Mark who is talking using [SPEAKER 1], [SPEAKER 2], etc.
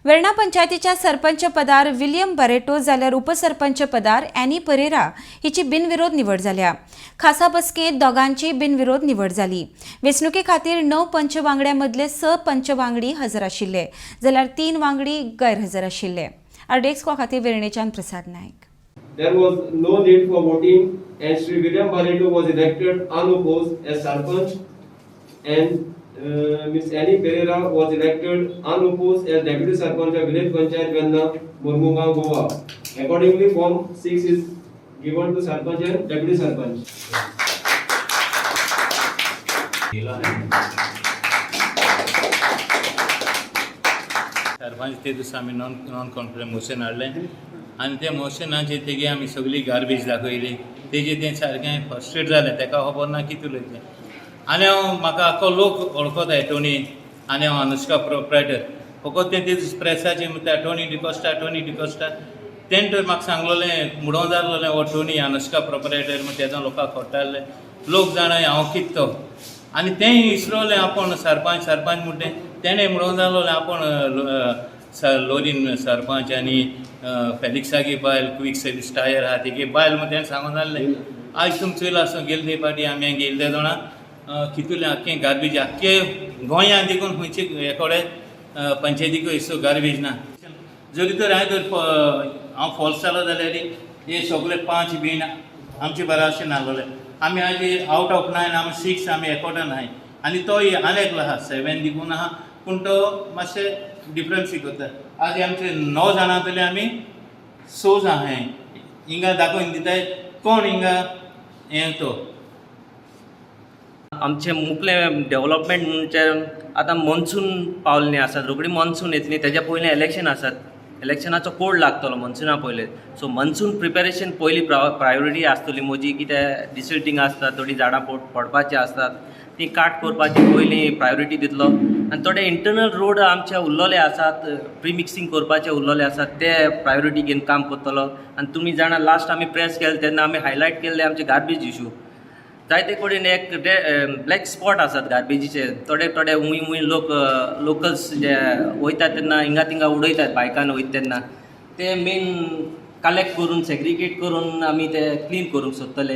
[SPEAKER 1] वेर्णा पंचायतीच्या सरपंच पदार William Barreto जाल्यार उपसरपंच पदार एनी परेरा हिची बिनविरोध निवड जाल्या. खासा बसकेंत दोगांची बिनविरोध निवड जाली. वेंचणुके खातीर 9 पंच वांगड्यां मदले 6 पंच वांगडी हजर आशिल्ले, जाल्यार 3 वांगडी गैरहजर आशिल्ले. आरडीएक्स खातीर वेर्णेच्यान प्रसाद Naik.
[SPEAKER 2] There was no need for voting and Sri William Barreto was elected unopposed as Sarpanch and Ms. Annie Pereira was elected unopposed as Deputy Sarpanch of Village Panchayat Venna, Mormugao, Goa. Accordingly, Form 6 is given to Sarpanch and Deputy Sarpanch.
[SPEAKER 3] Sarpanch ते दिसा आमी non confidence motion हाडलें आनी त्या मोशनाचेर तेगे आमी सगळी garbage दाखयली. तेजे तें सारकें फ्रस्ट्रेट जालें, तेका खबर ना कितें उलयतलें. आनी हांव म्हाका आख्खो लोक वळखता एटोनी आनी हांव अनुष्का प्रोप्रायटर. फकत तें ते दीस प्रेसाचेर म्हणटा टोनी डिकोस्टा, टोनी डिकोस्टा. तेणें तर म्हाका सांगलोलें, म्हणोन जाल्लोलें हो टोनी अनुष्का प्रोप्रायटर म्हण. तेजो लोकांक कळटालें, लोक जाणा हांव कितें तो. आनी तेंय विसरोलें आपूण सरपंच सरपंच म्हणटा. तेणें म्हणोन जालोलें आपूण लोरीन सरपंच आनी फेलिक्सागी बायल क्वीक सर्वीस टायर आहा तेगे बायल म्हण तेणें सांगून जाल्लें. आयज तुमी चोयलां आसूं, गेले ते फावटी आमी गेल्ले जाणा कितुलें आख्खें गार्बेज आख्खे गोंयांत देखून खंयचे हे कडेन पंचायतीक इसो गार्बेज ना. जरी तर हांवें तर हांव फॉल्स जालो जाल्यार हे सगळे 5 बीन आमचे बराबर नासलोले. आमी आज आवट ऑफ 9 आमी 6 आमी एकवटान आहाय आनी तोय आनी एकलो आहा 7 देखून आहा, पूण तो मातशें डिफरन्स करता. आज आमचे 9 जाणां जातले, आमी 6 जाणां आहाय. हिंगा दाखोवन दिताय कोण हिंगा हें तो.
[SPEAKER 4] आमचें मुखलें डेवलपमेंट म्हणजे आतां मॉन्सून पावल्लीं आसात, रोखडी मॉन्सून येतली. तेज्या पयलीं इलेक्शन आसात, इलेक्शनाचो कोड लागतलो मॉन्सुना पयलीं. सो मॉन्सून प्रिपेरेशन पयली प्रायोरिटी आसतली म्हजी. कितें डिसिल्टींग आसता, थोडीं झाडां पडपाचीं आसतात, ती काट करपाची पयलीं प्रायोरिटी दितलो. आनी थोडे इंटरनल रोड आमचे उरलेले आसात, प्रिमिक्सींग करपाचे उरलेले आसात, ते प्रायोरिटी घेवन काम करतलो. आनी तुमी जाणा, लास्ट आमी प्रेस केले तेन्ना आमी हायलायट केल्ले आमचे गार्बेज इशू. जायते कडेन एक ब्लॅक स्पॉट आसात गार्बेजीचे. थोडे थोडे उंय उंय लोक, लोकल्स जे वयतात तेन्ना हिंगा थिंगा उडयतात बायकान वयता तेन्ना. ते मेन कलेक्ट करून, सेग्रिगेट करून आमी ते क्लीन करूंक सोदतले.